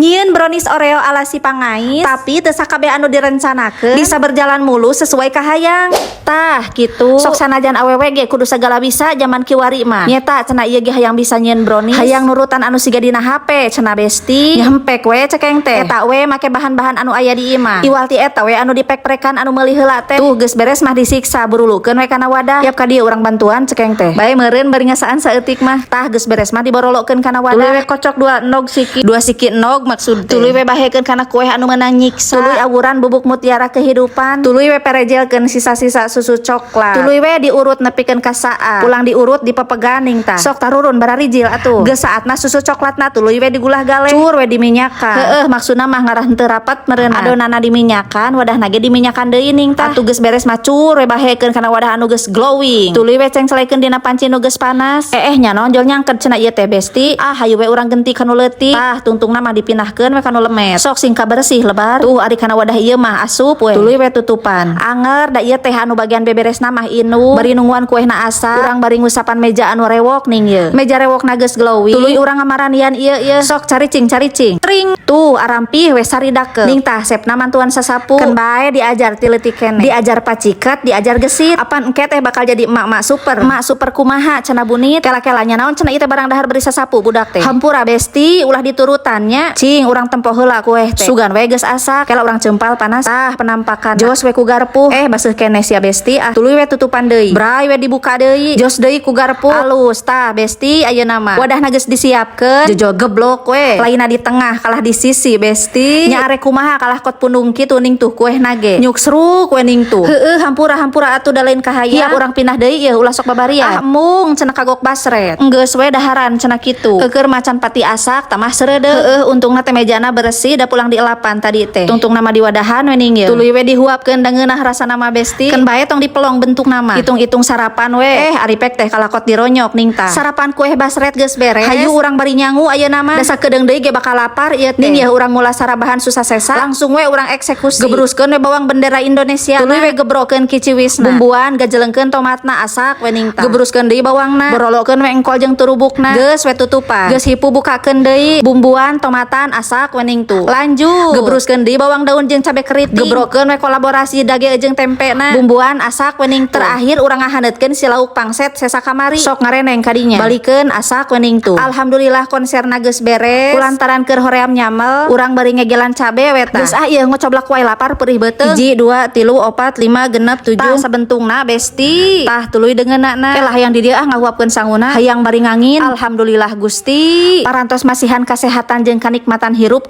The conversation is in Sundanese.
Nyieun brownies Oreo ala si pangais, tapi teu sakabeh anu direncanakeun bisa berjalan mulus sesuai kahayang. Tah, gitu. Sok sanajan awewe ge kudu segala bisa zaman kiwari mah. Nyeta cenah ieu ge hayang bisa nyieun brownies, hayang nurutan anu siga dina HP cenah, Besti. Nyempek we cekeng teh. Eta we make bahan-bahan anu aya di imah. Iwal ti eta we anu dipek-prekan anu meuli heula teh. Tuh, geus beres mah disiksa, burulukeun we kana wadah. Tiap ka dieu urang bantuan cekeng teh. Bae meureun bari ngasaan saeutik mah. Tah, geus beres mah diborolokeun kana wadah. Tuluy we kocok dua endog siki. Dua siki endog maksud teh. Tuluy we bahekeun kana kue anu meunang nyiksa. Tuluy awuran bubuk mutiara kehidupan. Tuluy we perejelkeun sisa-sisa susu coklat. Tuluy we diurut nepikeun ka saat. Pulang diurut dipepeganing tah. Sok tarurun bararijil atuh. Geus saatna susu coklatna, tuluy we digulah galeh. Cur we diminyakan. Heeh, maksudna mah ngarah henteu rapat meureun. Adonana diminyakan, wadahna ge diminyakan deui ning tah. Atuh geus beres mah cur we bahekeun kana wadah anu geus glowing. Tuluy we cengcelekeun dina panci nu geus panas. Eh, nya nonjol nyangket cenah ieu teh, Besti. Ah, hayu we urang genti kanu leutik. Tah, tungtungna mah dipindahkeun we kanu lemet. Sok sing kabersih lebar. Tuh, ari kana wadah ieu mah asup we. Tuluy we tutupan. Anger da ieu teh anu bagian beberesna mah inu. Bari nungguan kuehna asak. Urang bari ngusapan meja anu rewok ning ieu. Meja rewokna geus glowing. Tuluy urang ngamaranian ieu ieu. Sok caricing caricing. Tring. Tuh, arampih we saridake. Ning tah sepna mantuan sasapu. Keun bae diajar ti leutik keneh. Diajar paciket, diajar gesit. Apan engke teh bakal jadi emak-emak super. Emak super kumaha cenah bunit. Kela-kelanya naon cenah ieu teh barang dahar beri sasapu budak teh. Hampura, Besti, ulah diturutannya. Cing urang tempo heula kueh teh. Sugan we geus asak. Kela urang cempal panas. Tah, penampakan. Jos we ku garpu. Eh, baseuh keneh sia, Besti. Ah, tuluy we tutupan deui. Bray we dibuka deui. Jos deui ku garpu. Alus tah, Besti, ayeuna mah. Wadahna geus disiapkeun. Jojo geblok we. Lainna di tengah kalah di sisi, Besti. Nya arek kumaha, kalah kot pundung kitu ning tuh kuehna ge. Nyuksruk we ning tuh. Heueuh, hampura hampura atuh, da lain kahayang. Hiap urang pindah deui ieu, ulah sok babarian. Ah, mung cenah kagok basret. Enggeus we daharan cenah kitu. Keukeur macan pati asak tamah sereudeuh. Heueuh, untungna teh mejana bersih da pulang dielapan tadi teh. Tungtungna mah diwadahan we ning ieu. Tuluy we dihuapkeun da ngeunah rasana mah, Besti. Keun bae tong dipelong bentukna mah. Hitung-hitung sarapan we. Eh, ari pek teh kalakot dironyok ning tah. Sarapan kue basret geus beres. Hayu urang bari nyangu ayeuna mah. Da sakedeung deui ge bakal lapar ieu teh. Ning ya urang mulasara bahan susah sesa. Langsung we urang eksekusi. Gebruskeun we bawang bendera Indonesia. Tuluy we gebrokeun kiciwisna. Bumbuan gajelengkeun tomatna, asak we ning tah. Gebruskeun deui bawangna. Borolokeun we engkol jeung turubukna. Geus we tutupan. Geus hipu bukakeun deui. Bumbuan tomatan, asak we ning tuh. Lanjut. Gebruskeun deui bawang daun jeung cabe keriting. Gebrokeun we kolaborasi dage jeung tempena. Bumbuan, asak we ning tuh. Terakhir urang ngahaneutkeun si lauk pangset sesa kamari. Sok ngareneng kadinya. Balikeun, asak we ning tuh. Alhamdulillah konserna geus beres. Kulantaran keur hoream nyamel, urang bari ngegelan cabe we tah. Geus ah ieu ngocoblak wae, lapar perih beuteung. 1, 2, 3, 4, 5, 6, 7. Tah, sabentungna, Besti. Tah, tuluy deungeunna. Kelah hayang di dieu ah ngahuapkeun sanguna. Hayang bari ngangin. Alhamdulillah Gusti. Parantos masihan kasehatan jeung kanikmatan hirup.